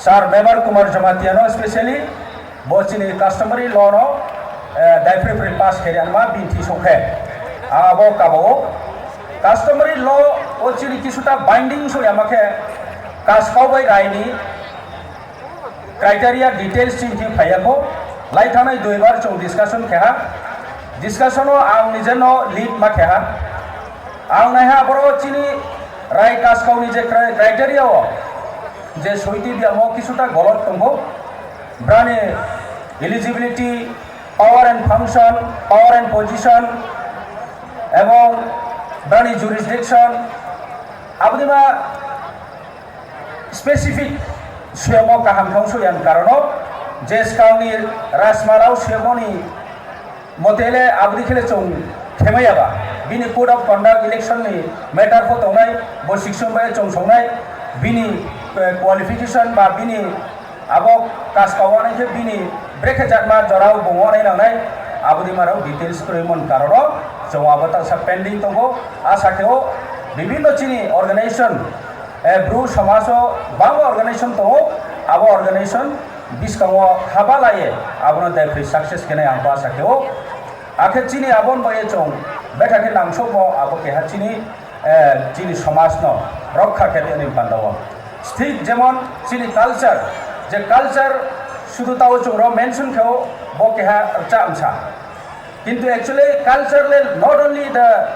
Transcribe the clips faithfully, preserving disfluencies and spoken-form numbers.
Sir Mebar Kumar Jamatia no specially bo chini customary law no, eh, daiphri phri pass khe riyangma bini thwi song khe. Abo kabao customary law o chini kisuta binding so yama khe Kaskau bai Rai ni criteria details chini thwi phaiya kho. Lai thanai duibar chwng discussion khe ha. Discussion o ang nije no lead ma khe ha. Ang naiha aboro chini Rai Kaskau ni je cri-, criteria o je soiti biyamo kisuta golot tongo. Brani eligibility, power and function, power and position, ebong brani jurisdiction, abodima specific suyamo kaham thang suyang karono je skangni Rajmalao suyamoni motele abdi khele chwng khemaya ba bini code of conduct election ni matter pho tongnai, bo sikson bai chwng songnai, bini, eh, qualification ba bini abo Kaskau wanai khe bini brekhe jatma jorao bung wanai nangnai, abdi marok details kwrwi mon karono chwng abo tangsa pending tongo. Asa khe o bibinno chini organization, eh, Bru somaj o bangma organization tongo, abo organization biskango haba laye abono daiphri success khenai ang asa khe o. Akhe chini abon bai chwng betha khe nangsokmo abo keha chini, eh, chini somajno rokha khe tongni panda o. Thik jemon chini culture, je culture sudu tao chwng ro mention khe o bo keha rwchap msa. Kintu actually culture le not only the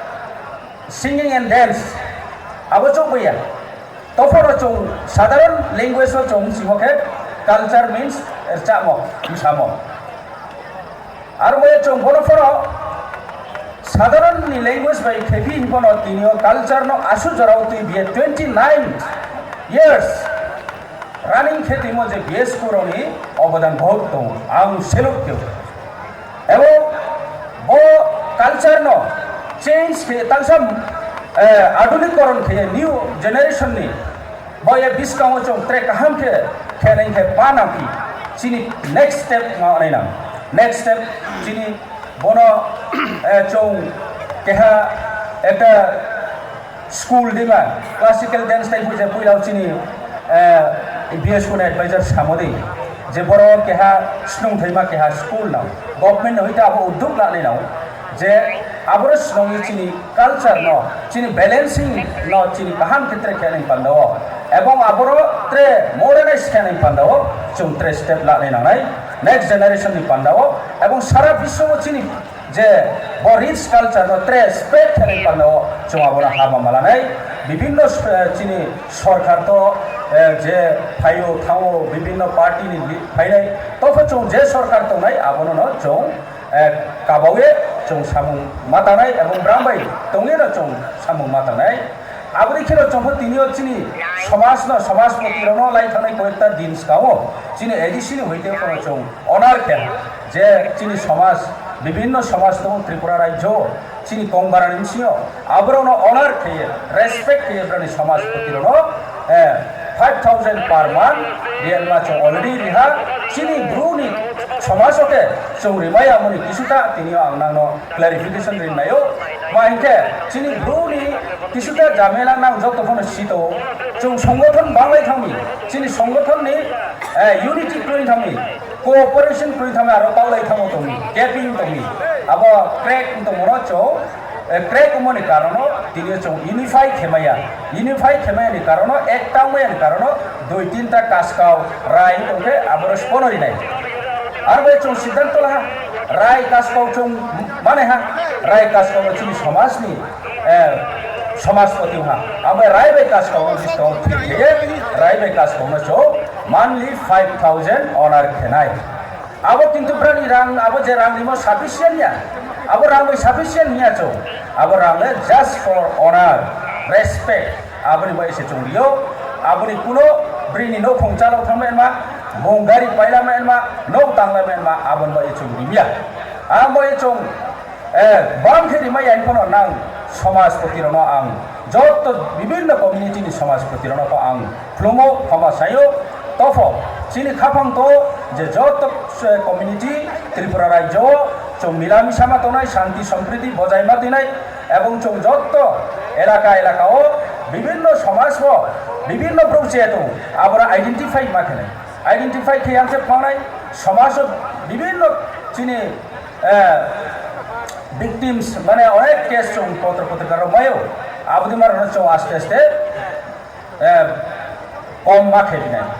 singing and dance, abo chwng baiya. Tophoro chwng sadharon language o chwng simo khe culture means rwchapmo, msamo. Aro bai chwng bono phoro sadharon ni language bai khebi hinphano tini o culture no asu jorao twi biye twenty nine years running khe timo je B S K roni obodan bahut tongo, ang salute khe. Ebo bo culture no change khe tangsa, eh, adunik koron khe new generation ni bo ye biskango chwng tre kaham khe khe nai khe pa nang phi chini next step ma nai nang. Next step chini bono, eh, chwng keha ekta school dima classical dance tai buja puila chini, eh, B S K ni advisor samodi je boro keha snung thaima keha school nang government hoi ta abo uddog la nai nang je aboro snung chini culture no, chini balancing no, chini kaham khe tre khe nai panda o, ebong aboro tre modernize khe nai panda o, chwng tre step la nai nang nai next generation ni panda o, ebong sara biswo o chini je bo rich culture no tre spread khe nai panda o, chwng abono hama malanai bibinno, eh, chini sorkar to, eh, je phaio thango bibinno party ni li-, phainai topho chwng je sorkar tongnai abono no chwng, eh, kabawi chwng samung matanai ebong brambai tongwi no chwng samung matanai. Aboni kheno chwngkhe tini o chini somaj no, somajpoti rok no lai thangnai koyekta din swkango chini A D C ni hoite kono chwng honor khe je chini somaj, bibinno somaj tongo Tripura rajyo chini kongbarani bisingo, aborokno honor khe, respect khe brani somajpoti rokno, eh, five thousand per month riyanma chwng already riha. Chini Bru ni somaj o khe chwng rimaya mani kisuta tini o ang nangno clarification rinai o. Ma hinkhe chini Bru ni kisuta jamela nang joto phano sito. Chwng songothon banglai thangmi, chini songothon ni, eh, unity kwrwi thangmi, cooperation kwrwi thangmi, aro paulai thango tongmi, gaping tongmi. Abo crack tongmano chwng, eh, crack wngmani karono tini chwng unify khemaya. Unify khemaya ni karono, ekta wngmaya ni karono, dui tinta Kaskau, Rai wngkhe aboro spono rinai. Aro bai chwng siddhanto laha, Rai Kaskau chwng mane ha, Rai Kaskau no chini somajni, eh, somajpoti ha. Abo Rai bai Kaskau no biskang thik khe, Rai bai Kaskau no chwng monthly five thousand honor khenai. Abo kintu brani rang, abo je rang rimo sufficient ya. Abo rang bai sufficient ya chwng. Abo rang le just for honor, respect. Aboni bai se chwng rio, aboni kuno brini nokhong chalok thangma enma, bong gari pailama enma, nok tanglama enma, aboni bai chwng rimya. Ang bai chwng, eh, bang khe rima ya phano nang somajpoti rokno ang joto bibinno community ni somajpoti rokno ang khulumo, khama sayo, topho chini khaphang to je joto, eh, community Tripura rajyo chwng mila misa ma tongnai, shanti sampriti bojai ma twinai, ebong chwng jotto elaka elaka o Bibhinno somaj o bibhinno borok je tongo, aboro identify ma khenai. Identify khe ang se phangnai somaj o bibhinno chini, eh, victims, mane onek case chwng potro potrika rok maio, aboni mano chwng aste aste, eh, kom ma khe binai.